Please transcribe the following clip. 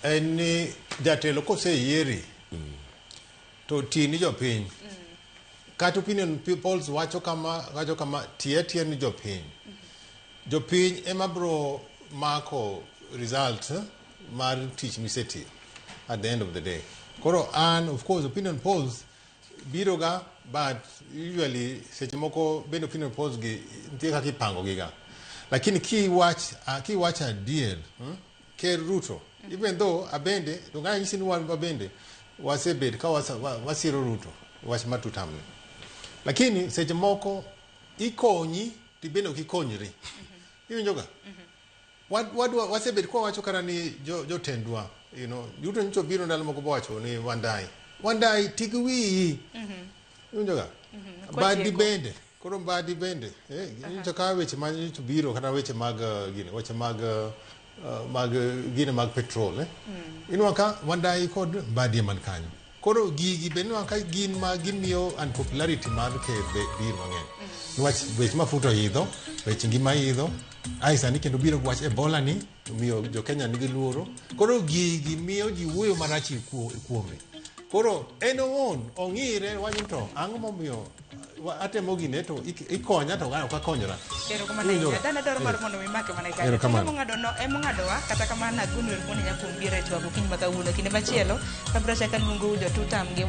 En ni jatelo koseyieri to ti ni jopiny. Kata opinion polls wacho kama, ti atiya ni jopiny. Jopiny ema bro mako result mar tich misetiyo at the end of the day. Koro an, of course, opinion polls biro ga, but usually seche moko bende opinion polls gi nitie kaka ipango gi ga. Lakini kiwach adier, Ker Ruto, even though abende to ng'anyisi ni wan abende wasebet ka wasiro Ruto wach mar tutam ni, lakini seche moko ikonyi to bende ok ikonyri, iwinjo ga? Wadwa wasebet kwa wacho kata ni jotendwa Ruto nyocha obiro ndalo moko bowacho ni Wandai, Wandai tigi wiyi, iwinjo ga? Mbadi Kotieko. bende koro Mbadi bende nyocha ka weche ma nyocha biro kata weche mag gine weche mag gine mag petrol, inwa ka Wandai kod Mbadi man kanyo. Koro gigi be inwa ka gin ma gimiyo unpopularity mar ker be biro mang'eny niwach weche mafuta oidho, weche ngima idho ai sani, kendo biro gi wach Ebola ni miyo jo Kenya nigi luoro. Koro gigi miyo ji wuoyo marach kuome. Koro en owuon ong'ire wacho ni to ang'o momiyo atemo gine to ikonya to ok akonyora. Erokamano Iwinjo ahinya. ga? Dana dwaro mar mondo imake mana kanyo. Erokamano. Emong'ado no emong'adowa kata kamano agoni erokamano ahinya kuom biro e twak okinyi ma kawuono. Kinde machielo abiro chako aluongou jo tutam gi.